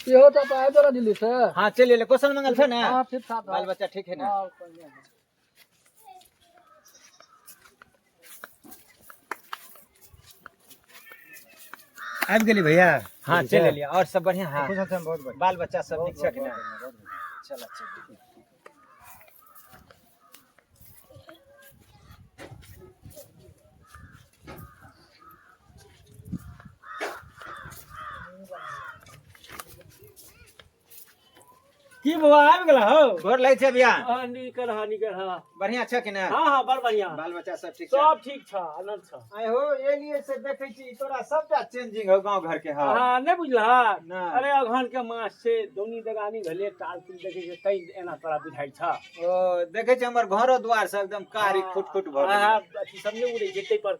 सेहो तऽ आबि गेल दिल्ली से। हाँ चलि एलै, कुशल मंगल छै ने? हाँ, ठीक ठाक। बाल बच्चा ठीक है ने? हाँ, बढ़िआँ है। आबि गेली भैया? हाँ चलि एलियै। और सब बढ़िया? हाँ, कुशल क्षेम, बहुत बढ़िया। बाल बच्चा सब नीक छै कि ने? बहुत बढ़िया, बहुत बढ़िया। चल चल। की बौआ आबि गेल हो? गोर लगै छै भैया। हाँ, नीक रह, नीक रह। बढ़िया छै कि ने? हाँ हाँ, बड़ बढ़िया। बाल बच्चा सब ठीक छै? सब ठीक छ, आनंद छ। आइ हो एलियै से देखै छी तोरा सबटा चेंजिंग हो गाँव घर के। हाँ हाँ, नहि बुझलह? नहि। अरे अगहन के मास छै, दौनी दगानी भेलै, टाल तुल देखै छै, तै एना तोरा बुझाइ छ। ओ देखै छी हमर घरो द्वार सब एकदम कारी फुट फुट भऽ गेलै। हाँ, अथी सब नहि उड़ै छै, ताहि पर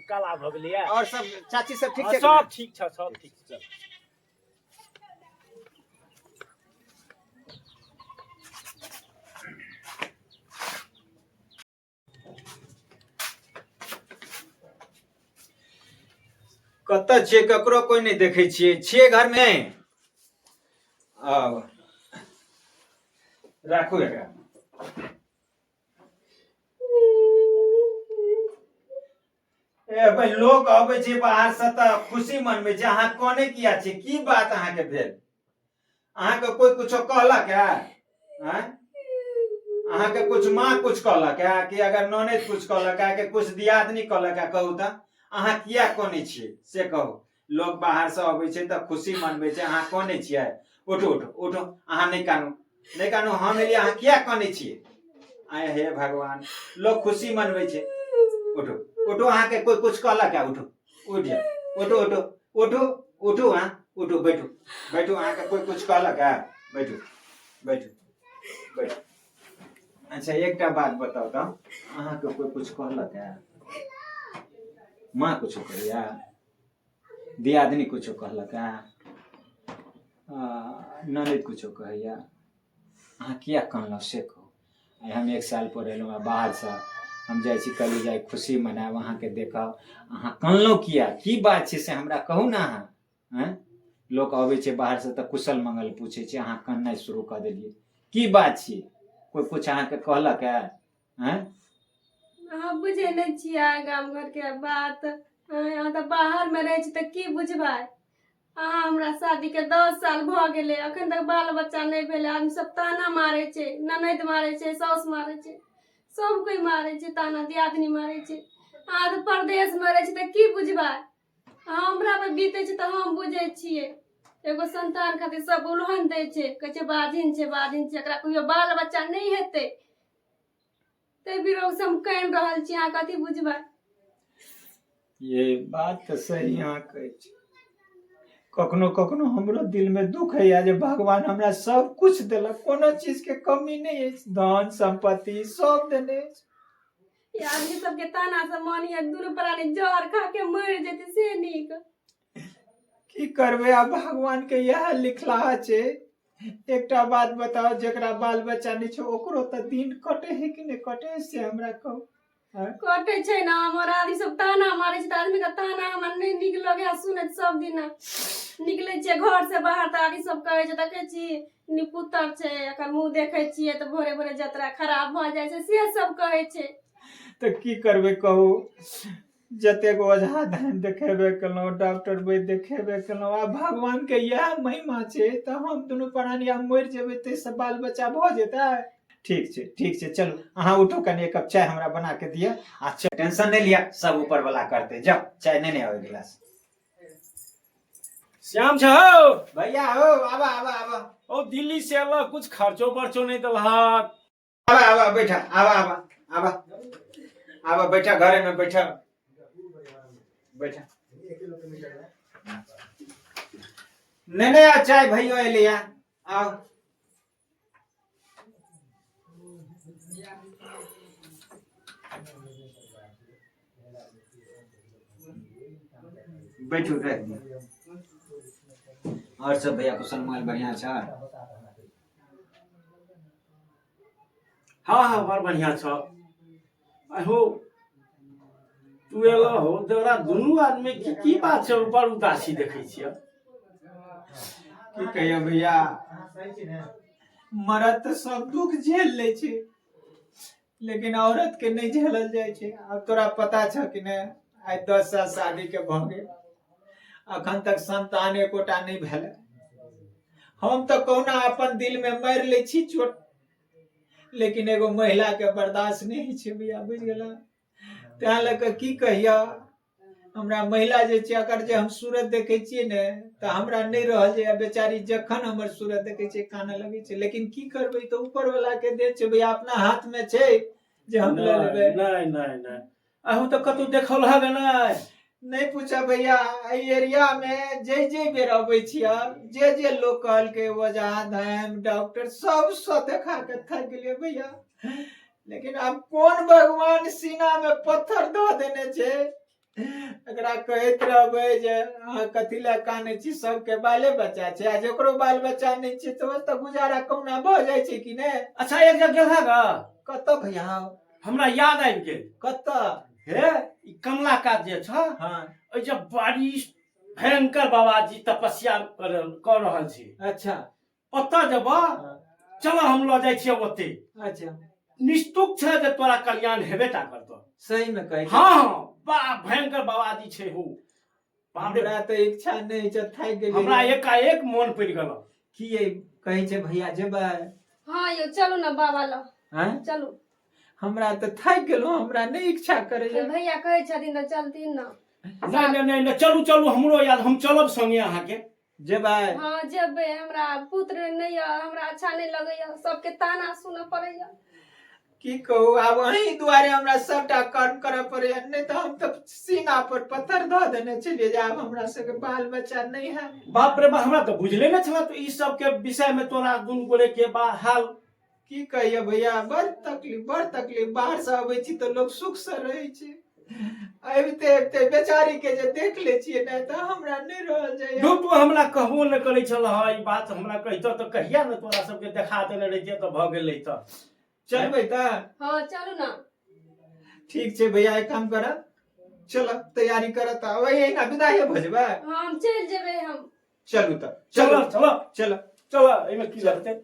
काला भऽ गेलैया। और सब चाची सब ठीक छै? सब ठीक छ, सब ठीक छ। कतऽ छियै? ककरो कोइ नहि देखै छियै। छियै घरमे? आब राखू एकरा। ए भाई, लोग अबै छै बाहर से तऽ खुशी मनबै छै, अहाँ कोने किया छी? की बात अहाँके भेल? अहाँके कोइ कुछो कहलक है? आँय? अहाँके कुछ माँ कुछ कहलक है कि अगर ननैद कुछ कहलक है कि कुछ दियादनी कहलक है? कहू तऽ अहाँ किया कोने छियै से कहू। लोग बाहर से अबै छै तऽ खुशी मनबै छै, अहाँ कोने छियै? उठू उठू उठू, अहाँ नहि कानू, नहि कानू। हम एलियै, अहाँ किया कानै छियै? आय हे भगवान, लोग खुशी मनबै छै। उठू उठू, अहाँके कोइ कुछ कहलक है? उठू, उठ जाउ, उठू उठू उठू उठू, अहाँ उठू, बैठू बैठू। अहाँके कोइ कुछ कहलक है? बैठू बैठू बैठू। अच्छा एकटा बात बताउ तऽ, अहाँके कोइ कुछ कहलक है? माँ कुछो कहैया? दियादनी कुछो कहलक है? ननद कुछो कहैया? अहाँ किया कानलहुँ से कहू। आइ हम एक साल पर एलहुँ आ बाहरसँ, हम जाइ छी कली जाइ खुशी मनायब, अहाँके देखब, अहाँ कानलहुँ किया? की बात छै से हमरा कहू ने अहाँ। आँय, लोक अबै छै बाहरसँ तऽ कुशल मंगल पूछै छै, अहाँ काननाइ शुरू कऽ देलियै, की बात छियै? कोइ कुछ अहाँके कहलक है? आँय? अहाँ बुझै नहि छियै गाम घरके बात। अहाँ तऽ बाहरमे रहै छी तऽ की बुझबै अहाँ? हमरा शादीके 10 साल भऽ गेलै, अखन तक बाल बच्चा नहि भेलै। आदमी सब ताना मारै छै, ननैद मारै छै, साउस मारै छै, सब कोइ मारै छै ताना, दियादनी मारै छै। अहाँ तऽ परदेशमे रहै छी तऽ की बुझबै? हमरा पर बीतै छै तऽ हम बुझै छियै। एगो संतान खातिर सब उलहन दै छै, कहै छै बाझिन छै, बाझिन छै, एकरा कहियो बाल बच्चा नहि हेतै। ताहि विरोग से हम कानि रहल छी, अहाँ कथी बुझबै? ये बात तऽ सही अहाँ कहै छी। कखनो कखनो हमरो दिल में दुख होइया जे भगवान हमरा सब कुछ देलक, कोनो चीज के कमी नहि अछि, धन संपत्ति सब देने अछि। ई आदमी सबके ताना से मन ये दुनू प्राणी जहर खा के मरि जेतै से नीक। की करबै, आब भगवान के इएह लिखलाहा छै। एकटा बात बताओ, जेकरा बाल बच्चा नहि छै ओकरो तऽ दिन कटे है कि नहि कटे है से हमरा कहू। कटे छै ने। हमर आदमी सब ताना मारै छै तऽ आदमी के ताना हमरा नहि नीक लगैया सुनैत। सब दिना निकलै छियै घर से बाहर तऽ आदमी सब कहै छै, देखै छी निपुतर छै, एकर मुँह देखै छियै तऽ भोरे भोरे जतरा खराब भऽ जाइ छै, से सब कहै छै। तऽ की करबै कहू? जतेक ओझा धान देखेबे केलहुँ, डॉक्टर वैद्य देखेबे केलहुँ, आ भगवानके इएह महिमा छै तऽ हम दुनू प्राणी आब मरि जेबै ताहिसँ बाल बच्चा भऽ जेतै? ठीक छै, ठीक छै, चलू अहाँ उठू, कनि एक कप चाय हमरा बना के दिअ आ टेंशन नहि लिअ, सब ऊपर वाला करतै। जाउ, चाय नहि आबै गिलास। श्याम छौ? भैया हो, आबा आबा आबा। ओ दिल्ली से एलह, कुछ खर्चो बर्चो नहीं देलहक। आबा आबा, बैठा, आबा आबा आबा आबा, बैठा, घरे में बैठा बैठा। नहीं नहीं, आ चाय भैया एलिया, आओ बैठू, रख दियौ। और सब भैया कुशल मंगल बढ़िया छ? हाँ हाँ, बड़ बढ़िया छ। अहो तू एलह हो, तोरा दुनू आदमी की की बात छै? बड़ उदासी देखै छियै। की कहियो भैया, मरद तऽ सब दुख झेल लै छै, लेकिन औरत के नहि झेलल जाइ छै। आब तोरा पता छौ कि नहि, आइ 10 साल शादी के भऽ गेल, अखन तक संतान एकोटा नहि भेलै। हम तऽ कहुना अपन दिल में मारि लै छी चोट, लेकिन एगो महिला के बर्दाश्त नहि होइ छै भैया, बुझि गेला? तैं लऽ कऽ की कहिया, हमरा महिला जे छै अकर जे हम सूरत देखै छियै ने तऽ हमरा नहि रहल जाइए। बेचारी जखन हमर सूरत देखै छै कानऽ लगै छै, लेकिन की करबै, तऽ ऊपर वाला के देन छै भैया, अपना हाथ में छै जे हम लऽ लेबै? नहि नहि नहि, अहूँ तऽ कतहु देखल हगे नहि? नहि पूछब भैया, एहि एरिया में जे जे बेर अबै छियै, जे जे लोग कहलकै, ओझा धाम डॉक्टर सबसँ देखा के थाकि गेलियै भैया, लेकिन आब कोन भगवान सीना में पत्थर धऽ देने छै, एकरा कहैत रहबै जे अहाँ कथी लए कानै छी, सबके बाले बच्चा छै, आ जकरो बाल बच्चा नहि छै तऽ तऽ गुजारा कहुना भऽ जाइ छै कि नहि? अच्छा, एक जगह गेल गा? कतऽ भैया? हमरा याद आबि गेल। कतऽ? हे, ई कमला कात जे छ, ओहि जे बड़ी भयंकर बाबाजी तपस्या कऽ रहल छै। ओतऽ जेब, चल हम लऽ जाइ छियै ओते। निश्चुक छै जे तोरा कल्याण हेबे टा करतौ। सही में कहै? हँ हँ, बा भयंकर बाबाजी छै हो, बाप रे। हमरा तऽ इच्छा नहि छै, थाकि गेलियै। हमरा एकाएक मोन पड़ि गेल। की ये कहै छै भैया, जेबै? हँ यौ, चलू ने बाबा लग। आँय? चलू। हमरा तऽ थाकि गेलहुँ, हमरा नहि इच्छा करैया। भैया कहै छथिन तऽ चलथिन ने। नहि नहि नहि नहि, चलू चलू, हमरो याद, हम चलब संगे अहाँके। जेबै? हँ जेबै, हमरा पुत्र नहि यऽ, हमरा अच्छा नहि लगैया, सबके ताना सुनऽ पड़ैया। की कहू, आब अहीं दुआरे हमरा सबटा कर्म करऽ पड़ैया, नहि तऽ हम तऽ सीना पर पत्थर धऽ देने छलियै जे आब हमरा सबके बाल बच्चा नहि है। बाप रे बाप, हमरा तऽ बुझले नहि छल तऽ ई सबके विषय में तोरा दुनू गोरे के बा हाल। की कहिए भैया, बड़ तकलीफ, बड़ तकलीफ। बाहर से अबै छी तऽ लोक सुख से रहै छै, अबिते अबिते बेचारी के जे देख लै छियै ने तऽ हमरा नहि रहल जाइया। धू, तू हमरा कहबो नहि करै छल हँ ई बात। हमरा कहितऽ तऽ कहिया ने तोरा सबके देखा देने रहितियै तऽ भऽ गेल रहितऽ। चलबै तऽ? हँ, चलू ने। ठीक छै भैया, एक काम करब, चल तैयारी करत, तऽ अबै ना विदाई भऽ जेबै। हँ, हम चलि जेबै हम। चलू तऽ। चलो चलो। चलो। चलो, एहिमे की लगतै?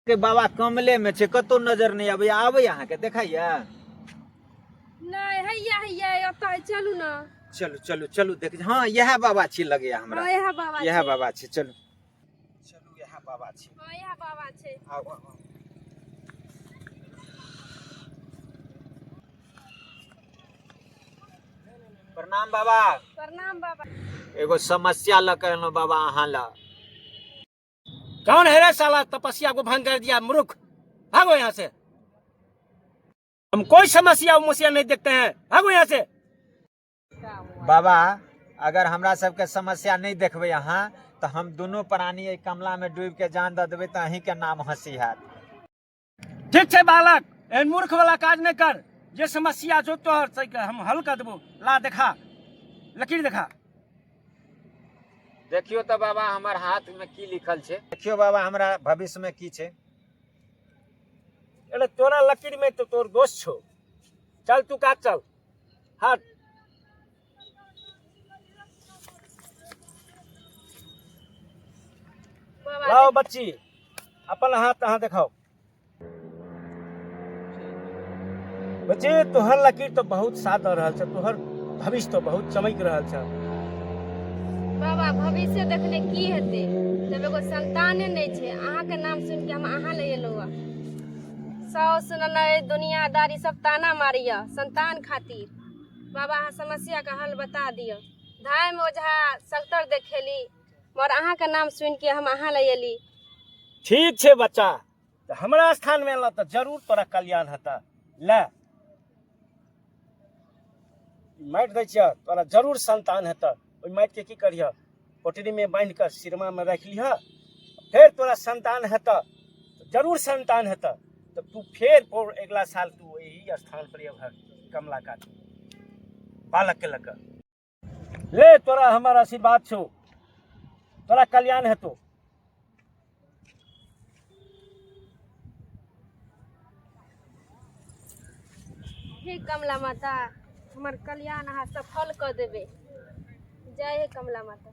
के बाबा कमले में छै, कतौ नजर नहि आबैया। आबै अहाँके देखाइया? नहि, हैया हैया, एतऽ चलू ने। चलू चलू चलू, देख, हँ इएह बाबा छी लगैया हमरा। हँ, इएह बाबा। इएह बाबा छी, चलू चलू, इएह बाबा छी। हँ, इएह बाबा छै। आउ आउ आउ। प्रणाम बाबा। प्रणाम बाबा। एगो समस्या लऽ के एलहुँ बाबा अहाँ लग। कौन है रे साला, तपस्या को भंग कर दिया मूर्ख, भागो यहाँ से। हम कोई समस्या उमस्या नहीं देखते हैं, भागो यहाँ से। बाबा, अगर हमरा सबके समस्या नहि देखबै अहाँ तऽ हम दुनू प्राणी एहि कमला में डूबि के जान दऽ देबै, तऽ अहींके नाम हंसी हैत। ठीक छै बालक, एहन मूर्ख वाला काज नहीं कर। जे समस्या छौ तोहर से हम हल कर देबो। ला देखा, लकीर देखा। देखियौ तऽ बाबा, हमर हाथ में की लिखल छै, देखियौ बाबा, हमरा भविष्य में की छै। अरे तोरा लकीर में तो तोर दोष छौ, चल तू काज चल, हट। बाबा। लाओ बच्ची, अपन हाथ अहाँ देखाओ। बच्चे, तोहर लकीर तो बहुत साथ दऽ रहल छै, तोहर भविष्य तो बहुत चमकि रहल छै। बाबा, भविष्य देखने की हेतै जब एगो संताने नहि छै? अहाँके नाम सुनि के हम अहाँ लए एलहुँ हँ। साउस ननद दुनियादारी सब ताना मारैया संतान खातिर। बाबा, अहाँ समस्याके हल बता दिअ। धाम ओझा सगतर देखेली, मगर अहाँके नाम सुनि के हम अहाँ लए एली। ठीक छै बच्चा, तऽ हमरा स्थानमे एलऽ तऽ जरूर तोरा कल्याण हेतऽ। ले माटि दै छियह, तोरा जरूर संतान हेतऽ। ओहि माटिके की करिह, पोटरीमे बान्हि कऽ सिरमामे राखि लिहऽ। फेर तोरा संतान हेतऽ, जरूर संतान हेतऽ, तऽ तू फेर अगिला साल तू एहि स्थान पर अबहक कमला कात बालकके लऽ कऽ। ले, तोरा हमर आशीर्वाद छौ, तोरा कल्याण हेतौ। हे कमला माता, हमर कल्याण अहाँ सफल कऽ देबै। जय हे कमला माता।